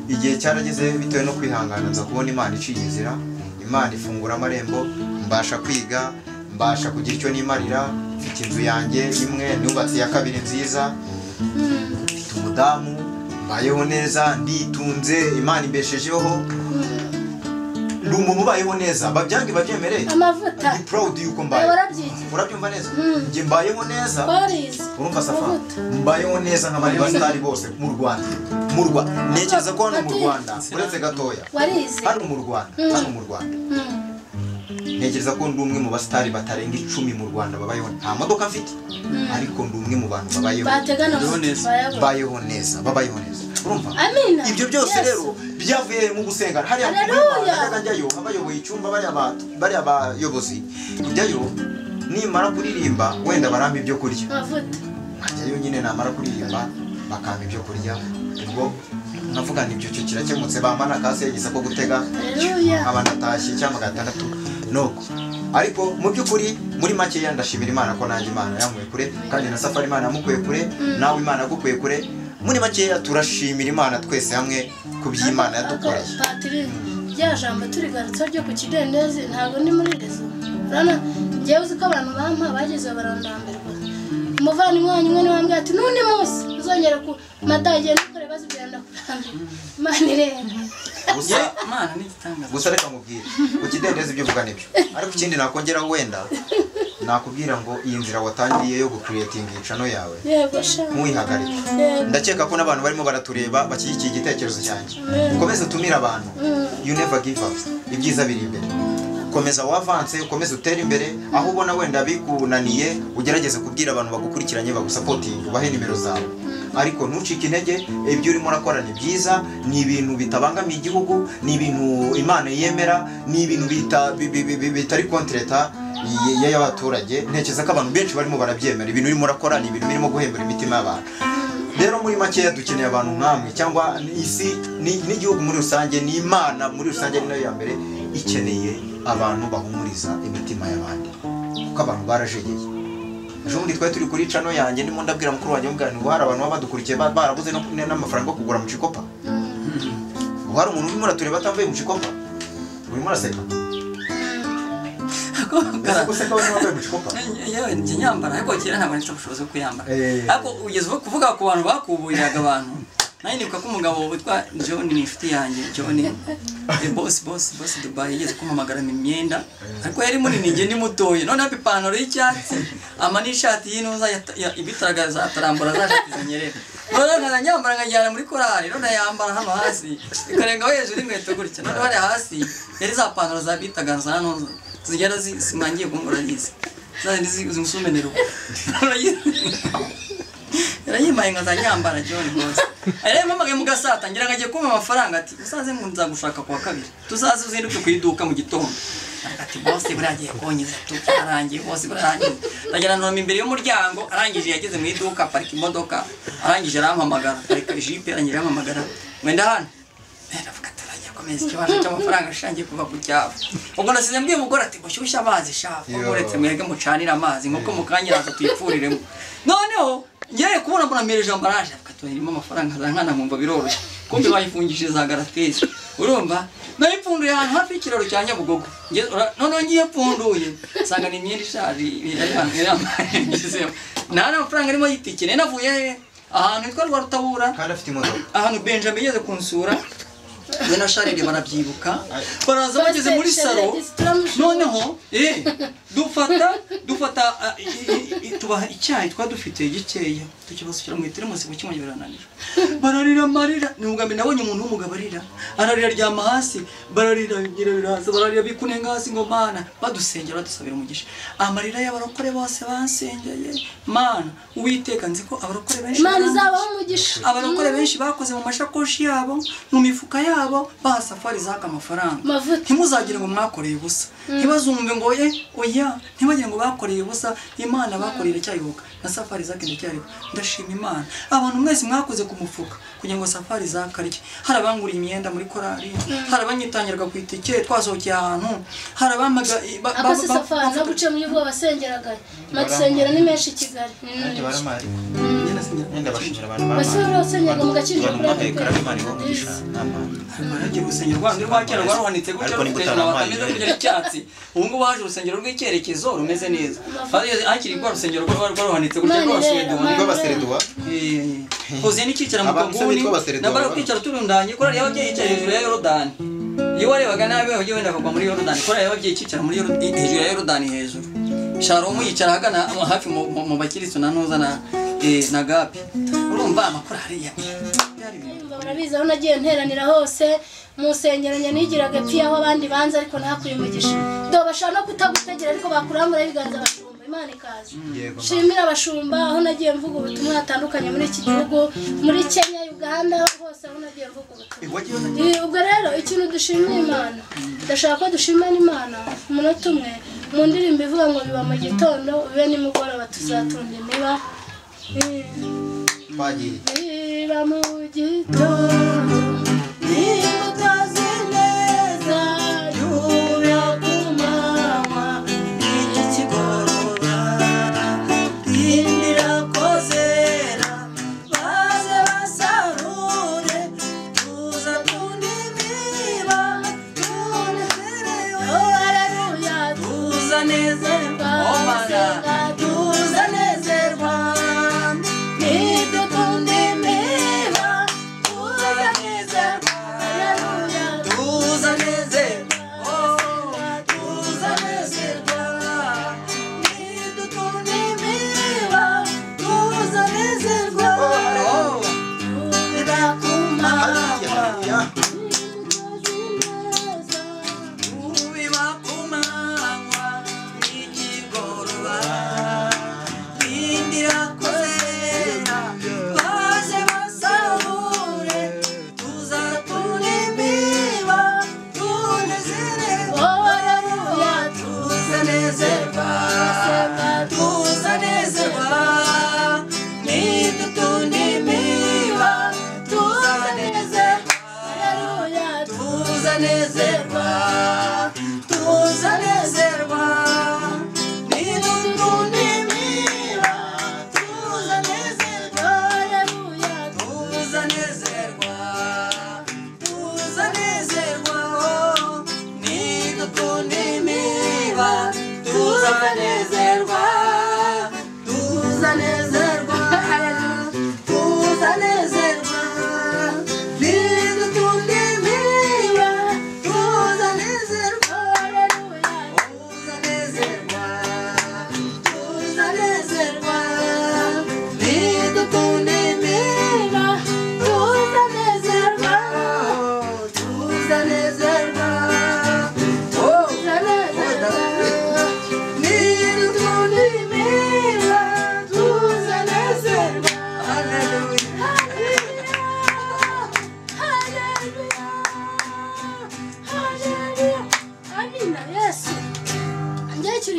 igihe cyarageze bitewe no kwihangana nza kubona Imana iciye inzira, Imana ifungura amarembo, mbasha kwiga, mbasha kugira icyo nimarira. Mfite inzu yanjye imwe nubatse ya kabiri nziza, mfite umudamu, mbayeho neza, nditunze, Imana imbeshejeho, ndi umuntu ubayeho neza, babyange babyemere. Amavuta. Ndi proud yuko mbaye. Urabyumva neza? Njye mbayeho neza. Urumva Safa? Mbayeho neza nk'abandi basitari bose mu Rwanda. Mu Rwanda. Ntekereza ko hano mu Rwanda uretse gatoya. Hano mu Rwanda, hano mu Rwanda. Ntekereza ko ndi umwe mu basitari batarenga 10 mu Rwanda babayeho. Nta modoka mfite, ariko ndi umwe mu bantu babayeho babayeho neza, babayeho neza. Urumva? Ibyo byose rero byavuye mu gusenga. Hariya najyaga njyayo abayoboye icyumba bariya bayobozi kujyayo nimara kuririmba wenda barampa ibyo kurya, nkajyayo nyine namara kuririmba bakampa ibyo kurya, ubwo navuga nti ibyo kirakemutse, bampa na kase yigisa ko gutega nkaba natashye cyangwa 6 nuko. Ariko mu by'ukuri muri makeya ndashimira Imana ko nanjye Imana yankuye kure, kandi na Safari Imana yamukuye kure, nawe Imana yagukuye kure. Muri makeya turashimira Imana twese hamwe ku by'Imana yadukoreye. Patiri, rya jambo turigarutse ryo ku kidendezi ntabwo ndi muri rezo. Urana njyewe uzi ko abantu bampa bageze barandambirwa. Umuvandimwe wanyu umwe niwe wambwiye ati n'undi munsi uzongera ku madage nukore bazibwira ndakurambira. Imana irera. Gusa Imana ni igitangaza. Gusa reka nkubwire ku kidendezi ibyo uvuga nibyo, ariko ikindi nakongeraho wenda nakubwira ngo iyi nzira watangiye yo gucreatinga icano yawe ntuyihagarike. Ndakeka ko n'abantu barimo baratureba bashyigikiye igitekerezo cyanjye. Ukomeze utumire abantu, you never give up, ibyiza biri imbere. Komeza wavanse, ukomeze utere imbere, aho ubona wenda bikunaniye ugerageze kubwira abantu bagukurikiranye bagusapotinga, ubahe nimero zawe. Ariko ntucike intege, ibyo urimo urakora ni byiza, ni ibintu bitabangamiye igihugu, ni ibintu Imana yemera, ni ibintu bitari kontreta y'abaturage. Ntekereza ko abantu benshi barimo barabyemera, ibintu urimo urakora ni ibintu birimo guhembura imitima y'abantu. Rero muri makeya dukeneye abantu nkamwe, cyangwa isi n'igihugu muri rusange, ni Imana muri rusange ni nayo ya mbere ikeneye abantu bahumuriza imitima y'abandi, kuko abantu barajegeye. Ejo bundi twari turi kuri cano yanjye ndimo ndabwira mukuru wanjye mubwira nti hari abantu baba badukurikiye barabuze n'amafaranga yo kugura mu cikopa. Hari umuntu urimo uratureba atambaye mu cikopa, urimo uraseka. Ese guseka wowe wambaye mu cikopa? Yewe njye nyambara, ariko kera ntabwo nari mfite ubushobozi bwo kuyambara. Ariko ugeze ubu kuvuga ku bantu bakuburiraga abantu, Nanjye nibuka ko umugabo witwa John ni inshuti yanjye, John boss boss boss Dubai, yigeze kumpamagara mu imyenda, ariko yari munini njye ndi mutoya. Noneho ipantaro y'icyatsi, ama n'ishati y'intuza ibitaragaza atarambura za shati zinyerera. Noneho nkaza nyambara nkajyana muri korali, none yambara hano hasi ikarengaho hejuru inkweto gutya. Noneho hariya hasi yari za pantaro za bitaga za ntuza zigenda zimangiye kumbura yize za zindi zimusumenero. Yarayimpaye nkaza nyambara John boss. Yarampamagaye mu gasata ngira ngo agiye kumpa amafaranga, ati usaze ngo nzagushaka kuwa kabiri, tuzaze uzinduke ku iduka mu gitondo. Ati boss buriya agiye konyiza tukarangiye, boss burarangiye. Ndagera ntoroma imbere y'umuryango, arangije yageze mu iduka aparika imodoka, arangije arampamagara, aparika jipe, arangije arampamagara, wenda hano. Ndavuga ati aragiye komeza ikibazo cy'amafaranga ashangiye kuva ku cyabo. Ubwo nasize mbwiye umugore ati mushyushye amazi shafu, muretse mwege mucanire amazi nkuko mukanyiraza tuyipfuriremo. Noneho ngiye kubona mbona mpereje ambaraje, avuga ati irimo amafaranga nkaza nkumva biroroshye, kumbe bayifungishije za garatesi. Urumva nayipfunduye ahantu hafi y'ikiraro cya Nyabugogo. Noneho ngiye pfunduye nsanga ni imyenda ishaje yari nta n'amafaranga arimo y'itike. Nari navuye ahantu hitwa Rwarutabura, kandi afite imodoka, ahantu Benjamin yigeze kunsura, we na Charles barabyibuka, baraza bageze muri salo. Noneho dufata tubaha icyayi twa dufite gikeya, tukibasukira mu iteremusi kukinywa birananira. Bararira amarira, ni ubwa mbere nabonye umuntu w'umugabo arira, ararira aryama hasi, bararira bigira biraza, bararira bikunenga hasi ngo Mana badusengera badusabira umugisha. Amarira y'abarokore bose bansengeye, Mana Uwiteka nzi ko abarokore benshi Imana izabaha umugisha. Abarokore benshi bakoze mu mashakoshi yabo, mu mifuka yabo, baha safari zaka amafaranga. Ntimuzagire ngo mwakoreye ubusa, ntibazumve ngo oye oya, ntibagire ngo bakoreye ubusa. Imana bakoreye iracyayibuka, na safari zaka ndacyariho. Ndashima Imana. Abantu mwese mwakoze ku mufuka kugira ngo safari zakarye. Hari abanguriye imyenda muri korali, hari abanyitangirwa ku itike twasohokeye ahantu, hari abamaga akose safari no guce muri vuba basengeraga. Matsengera ni menshi Kigali. Urusengero rwanda rwa kera rwaruhanitse gutya rufite ameza kugira icyatsi. Ubu ngubu haje urusengero rw'icyerekezo rumeze neza. Hakiri rwa rusengero rwaruhanitse gutya rw'abasereduwa. Hoze n'ikicara mu kaguni nabara kwicara turundanye, korali y'ababyeyi yicara hejuru ya Yorodani. Iyo warebaga nabi wagiye wenda kugwa muri Yorodani, korali y'ababyeyi yicara muri hejuru ya Yorodani hejuru. Sharomu yicara hagana hafi mu bakiristo na ntuza na gapi. Urumva amakorali ya barabizi aho nagiye nteranira hose mu nsengero nigiraga pfi aho abandi banze, ariko ntakuye umugisha. Do bashaka no kutagutegera ariko bakurambura ibiganza bashumba, Imana ikaza. Shimira abashumba aho nagiye mvuga ubutumwa hatandukanye muri iki gihugu, muri Kenya, Uganda, hose aho nagiye mvuga ubutumwa. Ubwo rero ikintu dushimira Imana, ndashaka ko dushimira Imana umunota umwe mu ndirimbo ivuga ngo biba mu gitondo bibe nimugoroba tuzatunda imiba. Biba mu gitondo imbuto zineza yuya ku manywa ikigoroba, rindira ko zera baze basarure, tuzatunda imiba tunezerewe, tuzanezerwa, tuzanezerwa. Tuzanezerwa, tuzanezerwa, tuzanezerwa.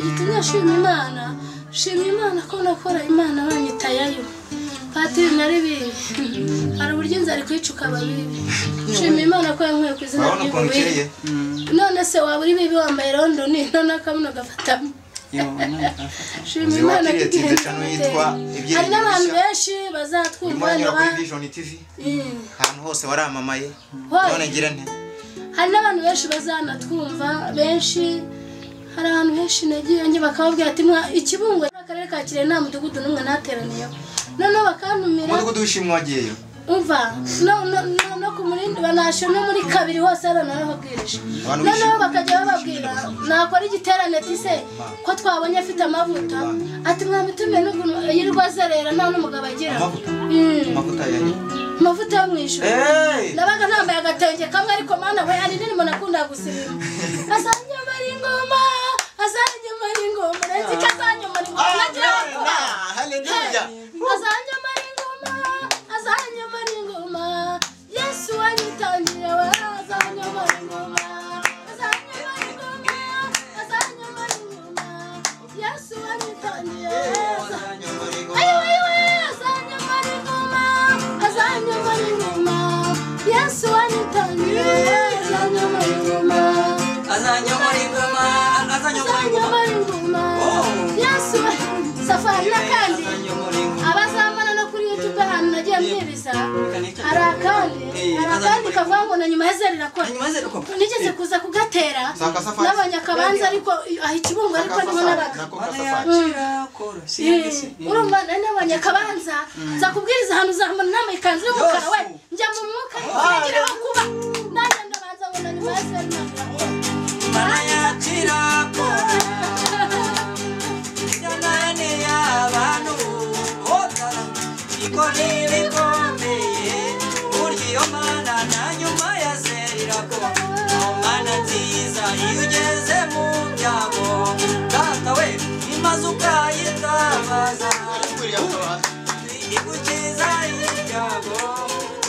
gitumye nshima Imana, shima Imana ko nakora Imana banyitayayo. Patiri nari bibi, hari uburyo inzara ikwicuka babibi. Shima Imana ko yankuye ku izina ry'ububi. None se waba uri bibi wambaye London none akabuno gafatamo. Shima Imana ko hari n'abantu benshi bazatwumva kuri Vision TV. Ahantu hose waramamaye. None ngira nte. Hari n'abantu benshi bazanatwumva benshi. Hari ahantu henshi nagiye njye bakababwira ati ikibungo akarere ka Kirehe nta mudugudu n'umwe nateraniyeho. Noneho bakantumira umudugudu w'ishimwe wagiyeyo. Umva no ku Murindi banashe no muri kabiri hose haranarababwirije. Noneho bakajya bababwira nakora igiterane ati se ko twabonye afite amavuta, ati mwamitumiye n'ukuntu yirirwa azerera nta n'umugabo agira. Amavuta yahe? Amavuta yo mu ijuru. Nabaga nambaye agatenge kamwe ariko mana we ari nini nakunda gusirima. Azanyamara ingoma, azanyamara ingoma, nzi ko azanyamara ingoma. Haleluya. Azanyamara ingoma, azanyamara ingoma. Yesu wanyitangiye we azanyamara ingoma. Azanyamara ingoma, azanyamara ingoma. Yesu wanyitangiye azanyamara ingoma. Azanyamara ingoma, azanyamara ingoma. Yesu wanyitangiye azanyamara ingoma. Azanyamara ingoma, azanyamara ingoma. Yesu safari nakandi abazamana no kuri YouTube ahantu nagiye mbwiriza hari akandi kavuga ngo na nyuma hezeri irakora. Nigeze kuza kugatera n'abanyakabanza ariko aho ikibungo ariko niho nabaga. Urumva n'abanyakabanza nza kubwiriza ahantu uzamana nambaye ikanzu y'umukara we njya mu mwuka ngira aho kuba nanjye ndabanza ngo na nyuma hezeri irakora. Mana yakirakora abantu otara ikoni bikomeye burya iyo mana na nyuma ya zeri irakora. Mana nziza iyo ugeze mu byago data we imaze ukayitabaza igukiza ibyago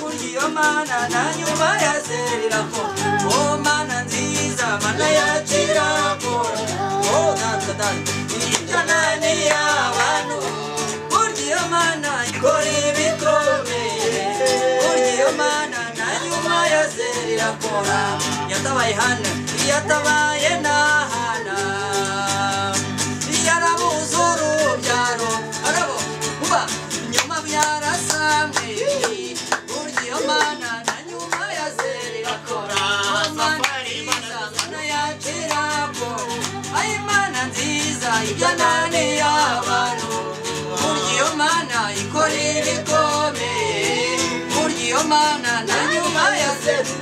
burya iyo mana na nyuma ya zeri irakora. Oh mana nziza mana yakirakora. Oh data data ibyo abantu burya iyo mana ikora ibikomeye burya iyo mana na nyuma ya zeri irakora. Yatabaye Hana, yatabaye na Hana, yarabuze urubyaro arabo uba nyuma byarasamwe burya iyo mana na nyuma ya zeri irakora. Mana yakirakora, ay mana nziza ibyo naniye abantu burya iyo mana ikora ibikomeye burya iyo mana na nyuma ya zeri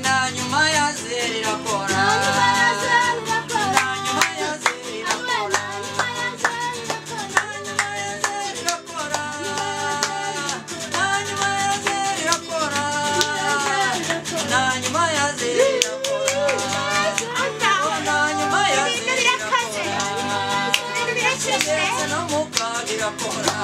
na nyuma ya zeri irakora. Na nyuma ya zeri irakora. Na nyuma ya zeri irakora. Na nyuma ya zeri irakora. Na nyuma ya zeri irakora. Na nyuma ya zeri irakora.